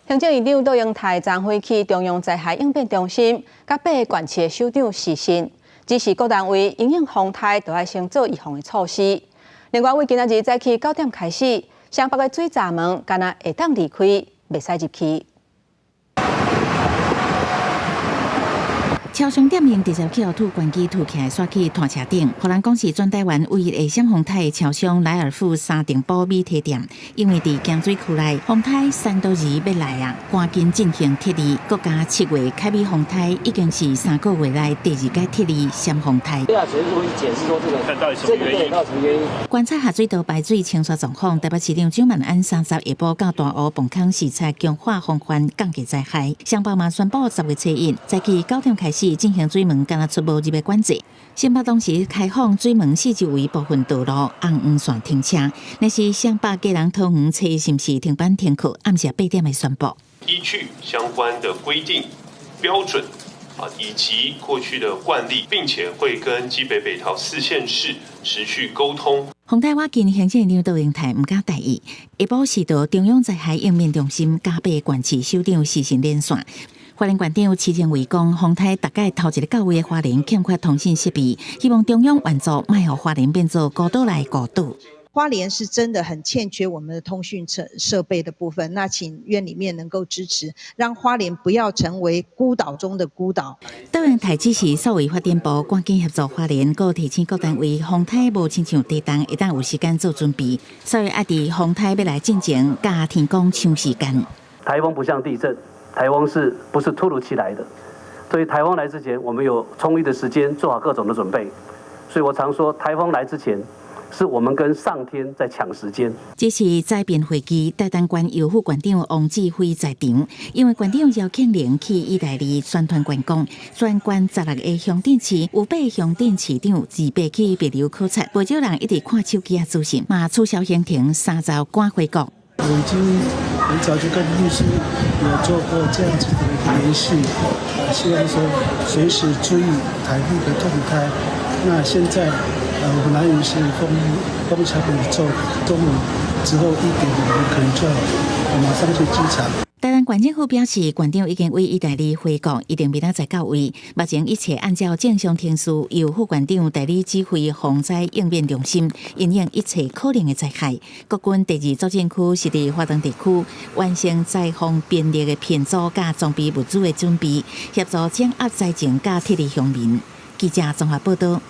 行政院長卓榮泰昨昏去中央災害應變中心，佮八个縣市的首長視訊，指示各單位因應風颱，都愛先做預防的措施。另外，為今仔日早起9點開始，雙北的水閘門干焦會當離開，袂使入去。超商店面直接去予吐關機吐起來，煞去拖車頂。予人講是全台灣唯一會閃風颱的超商萊爾富三重埔米提店，因為佇咸水區內風颱珊多兒欲來啊，趕緊進行撤離。國家7月開始風颱已經是3個月內第二擺撤離閃風颱。對啊，只是會解釋說這個，到底什麼原因？到底什麼原因？觀察下水道排水清刷狀況，台北市長蔣萬安30下晡到大湖磅空視察強化防範降低災害。雙北嘛宣布10月初一早起9點開始進行水門干焦出無入的管制。新北當時開放水門四周圍部分道路紅黃線停車，若是雙北基隆桃園初一是毋是停班停課？暗時8點會宣布。依據相關的規定標準啊，以及過去的慣例，並且會跟基北北桃四縣市持續溝通。風颱倚近，行政院長卓榮泰毋敢大意，下晡時到中央災害應變中心佮八個縣市首長視訊連線。花蓮縣長徐正偉講，風颱逐擺頭一个到位的花蓮欠缺通信設備，希望中央援助，莫予花蓮變做孤島內孤島。花蓮是真的很欠缺我們的通訊設備的部分，那請院裡面能夠支持，讓花蓮不要成為孤島中的孤島。卓榮泰指示數位發展部趕緊協助花蓮，閣提醒各單位風颱無親像地動，會當有時間做準備，所以愛佇風颱欲來進前，佮天公搶時間。颱風不像地震。颱風是不是突如其來的？所以颱風來之前，我們有充裕的時間做好各種的準備。所以我常說，颱風來之前，是我們跟上天在搶時間。這是災變會議，台東縣由副縣長王志輝在場，因為縣長姚慶鈴去意大利宣傳觀光，全縣16个鄉鎮市有八個鄉鎮市長自備去帛琉考察，不少人一直看手機仔資訊，嘛取消行程，三晝趕回國。我已經很早就跟律師有做過這樣子的一個聯繫，希望說隨時注意颱風的動態。那現在，我們蘭嶼是風強宇宙，中午之後1點，我們可能就要馬上去機場。台東縣政府表示，縣長已經為意大利回國，一定明仔載到位。目前一切按照正常程序，由副縣長代理指揮防災應變中心，因應一切可能的災害。國軍第二作戰區是佇花東地區完成災防兵力的編組佮裝備物資的準備，協助掌握災情佮撤離鄉民。記者綜合報道。